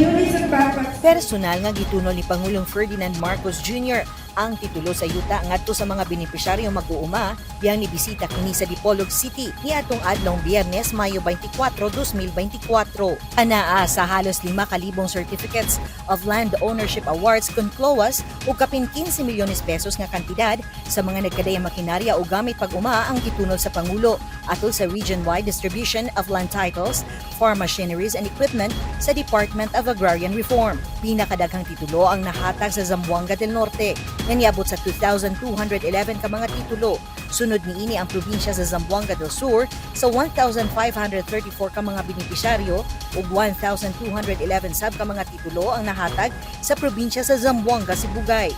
Units of backpack Personal nga gitunol ni Pangulong Ferdinand Marcos Jr. ang titulo sa yuta ngadto sa mga benepisyaryo mag-uuma biyang nibisita kini sa Dipolog City niadtong adlong Biyernes, Mayo 24, 2024. Anaa sa halos 5,000 certificates of land ownership awards kon CLOAS ug kapin 15 milyones pesos nga kantidad sa mga nagkadayang makinarya o gamit pag-uma ang gitunol sa Pangulo atol sa region-wide distribution of land titles, farm machineries and equipment sa Department of Agrarian Reform. Pinakadaghang titulo ang nahatag sa Zamboanga del Norte nga niabot sa 2,211 ka mga titulo. Sunod niini ang probinsya sa Zamboanga del Sur sa 1,534 ka mga benepisyaryo ug 1,211 sab ka mga titulo ang nahatag sa probinsya sa Zamboanga Sibugay.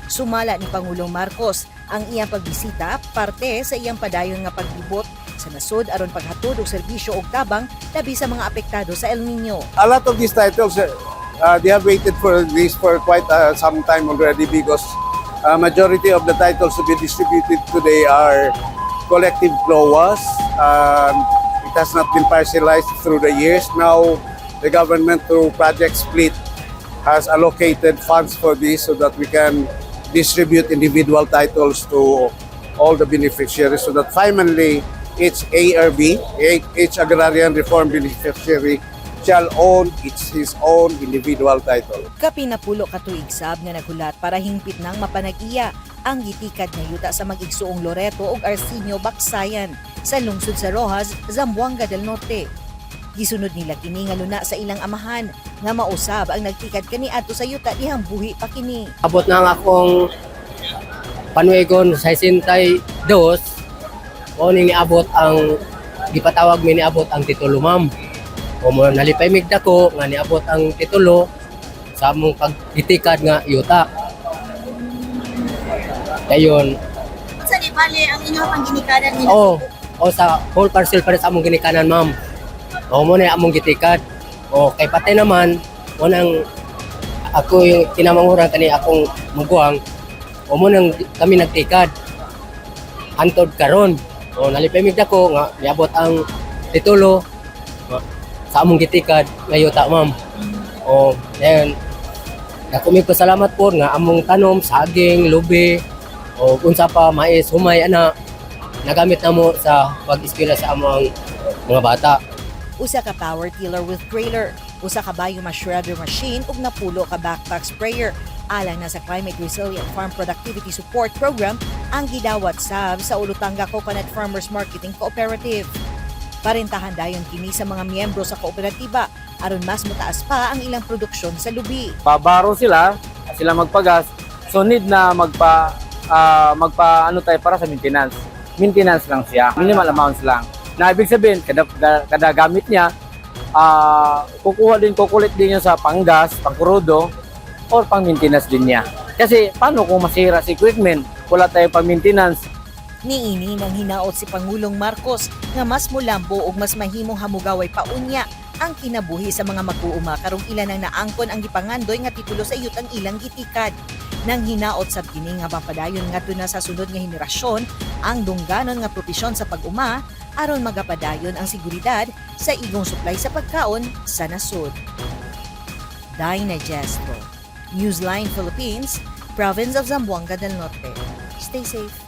Sumala ni Pangulong Marcos, ang iyang pagbisita parte sa iyang padayon nga paglibot sa nasod aron paghatod og serbisyo og tabang labi sa mga apektado sa El Nino. A lot of these titles, they have waited for this for quite some time already because majority of the titles to be distributed today are collective CLOAs. It has not been parcelized through the years. Now, the government, through Project Split, has allocated funds for this so that we can distribute individual titles to all the beneficiaries so that finally each ARB, each agrarian reform beneficiary, shall own its his own individual title. Kapin 10 ka tuig sab nga naghulat para hingpit nang mapanag-iya ang gitikad nga yuta sa mag-igsuong Loreto ug Arsenio Baksayan sa lungsod sa Roxas, Zamboanga del Norte. Gisunod nila kini nga luna sa ilang amahan nga mausab ang nagtikad kaniadto sa yuta dihang buhi pa kini. Abot na ang akong panuegon sa 62 o ning niabot ang gipatawag mi, niabot ang titulo, ma'am. O mo nalipay mig dako nga niabot ang titulo sa among paggitikad nga yuta. Dayon. Unsa ni bale ang inyong pangginikanan ni? Oh, o sa whole parcel pa rin sa among ginikanan, ma'am. O mo na among gitikad. O kay patay naman mo nang ako yung kinamanguran kani akong maguwang, o mo nang kami nagtikad. Hantod karon. O nalipay mig dako nga niabot ang titulo nga sa among gitikad nga yuta, ma'am. O then dako mig pasalamat po nga among tanom, saging, lubi o unsa pa, mais, humay ana, nagamit na mo sa pag-eskwela sa among mga bata. Usa ka power tiller with trailer, usa ka biomass shredder machine ug 10 ka backpack sprayer alang na sa Climate Resilient Farm Productivity Support Program ang gidawat sab sa Olutanga Coconut Farmers Marketing Cooperative. Parentahan dayon kini sa mga miyembro sa kooperatiba aron mas motaas pa ang ilang produksyon sa lubi. Pabaro sila, sila magpagas. So need na magpa ano tayo para sa maintenance. Maintenance lang siya, minimal amounts lang. Na ibig sabihin kada kada gamit niya, kukuha din, kukulit din niya sa panggas, pangkrudo or pang maintenance din niya. Kasi paano kung masira si equipment, wala tayong pang maintenance? Niini nang hinaot si Pangulong Marcos nga mas mulambo ug mas mahimong hamugaway paunya ang kinabuhi sa mga mag-uuma karong ilan ang naangkon ang gipangandoy nga titulo sa yutang ilang gitikad. Nang hinaot sab kini nga mapadayon ngadto na sa sunod nga henerasyon ang dungganon nga propesyon sa pag-uma aron magapadayon ang seguridad sa igong supply sa pagkaon sa nasod. Dinah Jestro, Newsline Philippines, Province of Zamboanga del Norte. Stay safe.